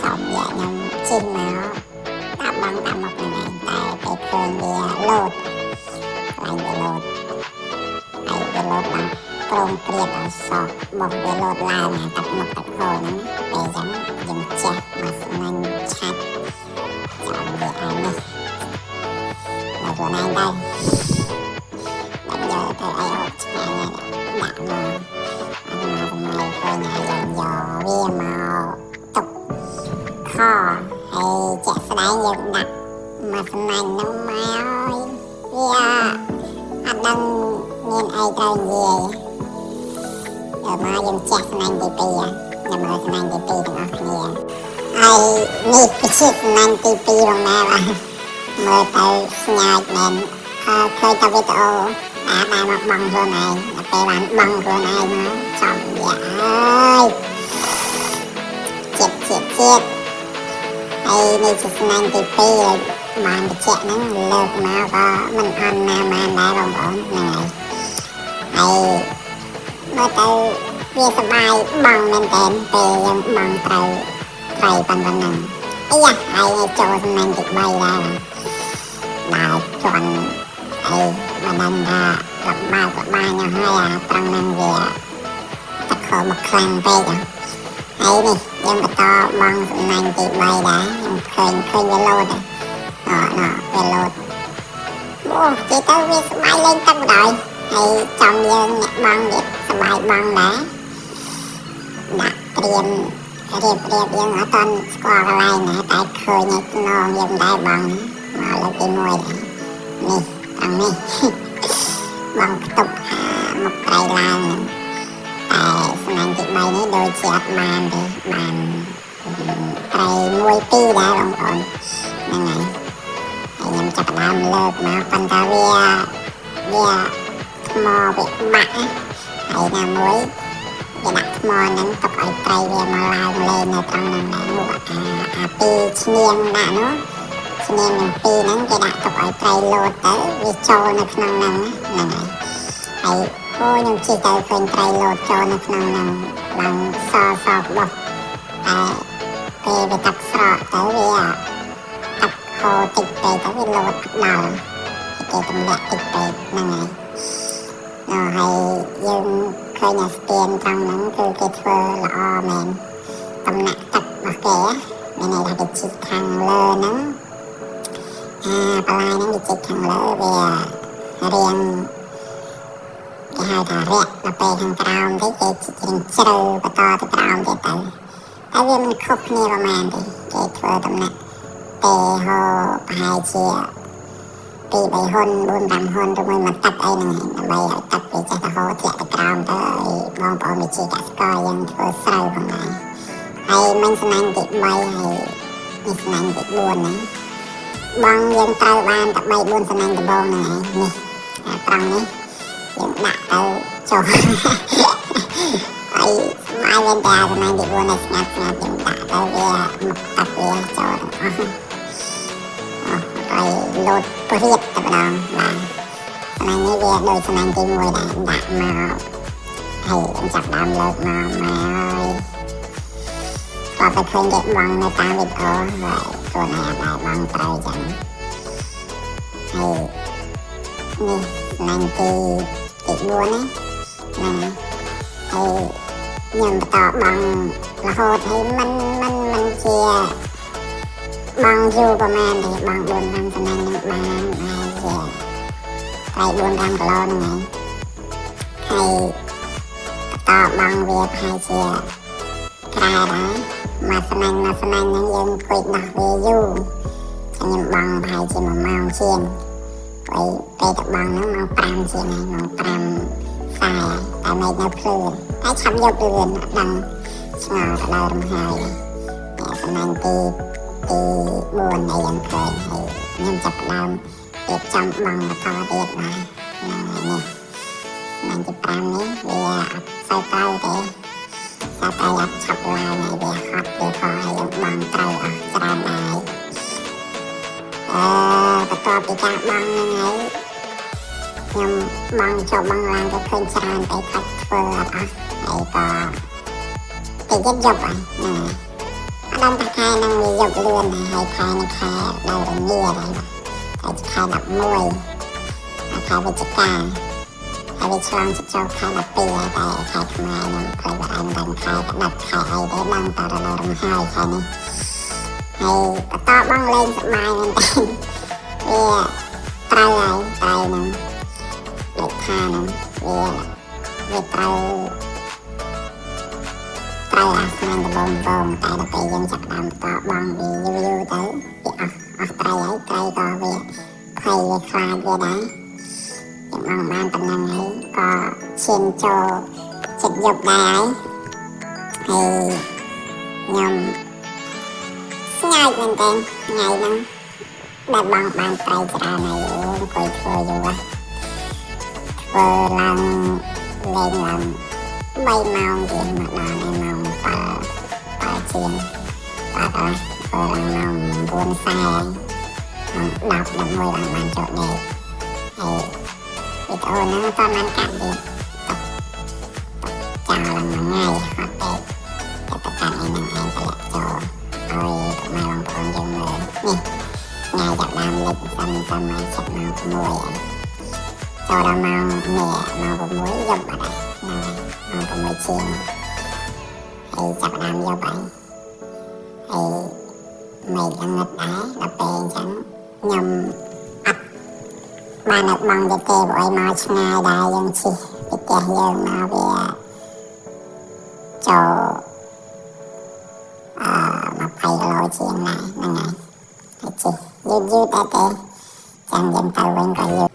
ចំយកខ្ញុំជិះមកតាមបងតាមមុខហ្នឹងឯងតែពេលឃើញវាលោតកន្លែងវាលោតហើយវាលោតឡើងក្រងព្រាតឲ្យសោះបោះវាលោតឡើងអាទឹកមុខទឹកហូរហ្នឹងពេលអញ្ចឹងយើងចេះមកស្នាញ់ឆាច់ចំវាឯនេះមកខ្លួនឯងដែរដាក់យកទៅអីហូបឆ្ងាញ់ដាក់មកអានេះមកសម័យឃើញហើយយើងយកវាមកទុកខហើយជាក់ស្ដែងយើងដាក់មកស្នាញ់ហ្នឹងមកហើយវាអត់ដឹងមានអីត្រូវនិយាយដល់មកយើងចេះស្នាញ់ទី2ខ្ញុំមើលស្នាញ់ទី2ទាំងអស់គ្នាហើយនេះគឺជាស្នាញ់ទី2ផងដែរបាទមើលទៅស្ញាចមែនអើឃើញតែវីដេអូដែលមកបង់ខ្លួនឯងដល់ពេលបានបង់ខ្លួនឯងមកចំវាអើយចិត្តចិត្តចិត្តហើយនេះជាស្នាញ់ទី2ហើយបានបញ្ជាក់ហ្នឹងលើកមកក៏មិនអន់ណាបានដែរបងប្អូនហ្នឹងហើយហើយមើលទៅវាសប្បាយបង់មែនតើពេលយើងបង់ត្រូវត្រីប៉ុណ្ណឹងអីយ៉ាហើយចូលស្នាញ់ទី3ដែរដល់ជន់អីមិនដឹងថាលំបាកលបាញអស់ហើយអាត្រង់ហ្នឹងវាទឹកខមកខ្លាំងពេកហើយនេះយើងបន្តបង់សំណាញ់ទី3ដែរខ្ញុំឃើញឃើញវាលោតណណវាលោតអូគេទៅវាស្បាយលេងទឹកម្ដងហើយចំយើងអ្នកបង់វាស្បាយបង់ដែរដាក់ត្រៀមរៀបរៀបយើងអត់តន់ស្គាល់កន្លែងណាតែឃើញឯខ្នងយើងដែរបង់មកលើកទី1នេះត្រង់នេះបងខ្ទប់អាមុខត្រីឡើងហ្នឹងតែស្នាញ់ទី3នេះដូចជាអត់បានទេបានត្រី1 2ដែរបងប្អូនហ្នឹងហើយហើយខ្ញុំចាប់ផ្ដើមលើកមកប៉ុន្តែវាវាថ្មវាបាក់ហើយណាមួយវាដាក់ថ្មហ្នឹងទុកឲ្យត្រីវាមកឡើងលេងនៅត្រង់ហ្នឹងដែរមកអាអាពីរឈ្នាងដាក់នោះឈ្នាងនឹងពីរហ្នឹងគេដាក់ទុកឲ្យត្រីលោតទៅវាចូលនៅក្នុងហ្នឹងហ្នឹងហើយហើយអូខ្ញុំជិះទៅឃើញត្រីលោតចូលនៅក្នុងហ្នឹងឡើងសសក្បោះតែពេលវាទឹកស្រកទៅវាទឹកហូរតិចពេកទៅវាលោតដល់គេទម្លាក់តិចពេកហ្នឹងហើយដល់ហើយយើងឃើញអាស្ពានត្រង់ហ្នឹងគឺគេធ្វើល្អមែនតំណាក់ទឹករបស់គេមានន័យថាគេជីកខាងលើហ្នឹងអាបន្លាយហ្នឹងគេជីកខាងលើវារៀងគេហៅថារយៈដល់ពេលខាងក្រោមទៅគេជីករៀងជ្រៅបន្តទៅក្រោមទៀតទៅតែវាមិនខុសគ្នាប្រហែលទេគេធ្វើតំណាក់ទេហោប្រហែលជា2 3ហ៊ុន4 5ហ៊ុនឬមួយមួយទឹកអីហ្នឹងឯងដើម្បីឲ្យទឹកវាចេះតែហូរធ្លាក់ទៅក្រោមទៅឲ្យបងប្អូនវិជាកសិករយើងធ្វើស្រូវផងដែរហើយមិញស្នាញ់ទី3ហើយនេះស្នាញ់ទី4ហ្នឹងបងយើងត្រូវបានតែ3 4ស្នាញ់ដំបូងហ្នឹងឯងនេះអាត្រង់នេះយើងដាក់ទៅចុះហើយស្បាយមែនតើស្នាញ់ទី4នេះស្ងាត់ស្ងាត់យើងដាក់ទៅវាមកទឹកវាចូលទាំងអស់ហើយលោតព្រាតតែម្ដងបាទស្នាញ់នេះវាដូចស្នាញ់ទី1ដែរដាក់មកហើយខ្ញុំចាប់ដើមលើកមកមកហើយគាត់ទៅឃើញគេបង់នៅតាមវីដេអូហើយខ្លួនឯងអត់ដែរបង់ត្រូវចឹងហើយនេះស្នាញ់ទី4ណាហ្នឹងហើយខ្ញុំបន្តបង់រហូតហើយមិនមិនមិនជាបងយូរប្រហែលទេបង4 5ស្នាញ់នឹងបានហើយជាត្រី4 5គីឡូហ្នឹងឯងហើយបន្តបងវាប្រហែលជាក្រែដែរមួយស្នាញ់មួយស្នាញ់ហ្នឹងយើងអង្គុយដោះវាយូរខ្ញុំបងប្រហែលជា1ម៉ោងជាងពេលពេលទៅបងហ្នឹងម៉ោង5ជាងហើយម៉ោង5ខ្សែតែមេឃនៅភ្លឺតែឆាប់យប់លឿនអត់ដឹងឆ្ងល់ទៅដល់រំហើយតែស្នាញ់ទី4នៃយ៉ាងឃើញហើយខ្ញុំចាប់ផ្ដើមរៀបចំបងបន្តទៀតបាទហ្នឹងហើយនេះស្នាញ់ទី5នេះវាអត់សូវត្រូវទេសាត្រីអត់ឆាប់ឡើងហើយវាហត់វាផងហើយយើងបងត្រូវអស់ច្រើនដែរអឺបន្ទាប់ពីការបងហ្នឹងហើយខ្ញុំបងចូលបងឡើងទៅឃើញច្រើនទៅខាច់ធ្វើអត់អស់ហើយក៏តិចទៀតយប់ហើយហ្នឹងហើយ អត់ដឹងថាខែហ្នឹងវាយប់លឿនហើយខែនេះខែដល់រងាហើយតែខែ11ខែវិច្ឆិកាហើយវាឆ្លងចូលខែ12ហើយតែខែខ្មែរខ្ញុំភ្លេចបាត់ហើយមិនដឹងខែក្តាប់ខែអីទេដឹងតែរដូវរំហើយខែនេះហើយបន្តបងលេងសប្បាយមែនតើវាត្រូវហើយត្រីហ្នឹងដូចថាហ្នឹងវាត្រូវត្រូវអាស្មានដបងបងតែដល់ពេលយើងចាប់ដើមបន្តបងវាយូរយូរទៅវាអស់អស់ត្រីហើយត្រីក៏វាភ័យវាខ្លាចវាដែរយើងបងបានប៉ុណ្ណឹងហើយក៏ឈានចូលចិត្តយប់ដែរហើយខ្ញុំស្ងាយមែនតើថ្ងៃហ្នឹងដែលបងបានត្រីច្រើនហើយអង្គុយធ្វើយូរធ្វើឡើងលេងឡើង3ម៉ោងជាងមកដល់នៅម៉ោង7ជាងបាទអស់ធ្វើឡើងម៉ោង9:40ម៉ោង10 11ឡើងបានចូលដេកហើយវីដេអូហ្នឹងអត់បានកាត់ទៀតទុកចោលឡើងមួយថ្ងៃហត់ពេកតែទៅកាន់អីហ្នឹងឯងតម្លាក់ចូលឲ្យពុកម៉ែបងប្អូនយើងមើលនេះថ្ងៃចាប់ដើមលិចសំសំហើយចិត្តម៉ោង6ចូលដល់ម៉ោងនេះម៉ោង6យប់បាត់ហើយម៉ោង6ជាងហើយចាប់ដើមយប់ហើយហើយមេឃងឹតដែរដល់ពេលអញ្ចឹងខ្ញុំអត់បានឲ្យបងទៀតទេព្រោះឲ្យមកឆ្ងាយដែរយើងជិះពីផ្ទះយើងមកវាចូល20គីឡូជាងដែរហ្នឹងហើយហើយជិះយឺតយឺតតែទេចាំយើងទៅវិញក៏យឺត។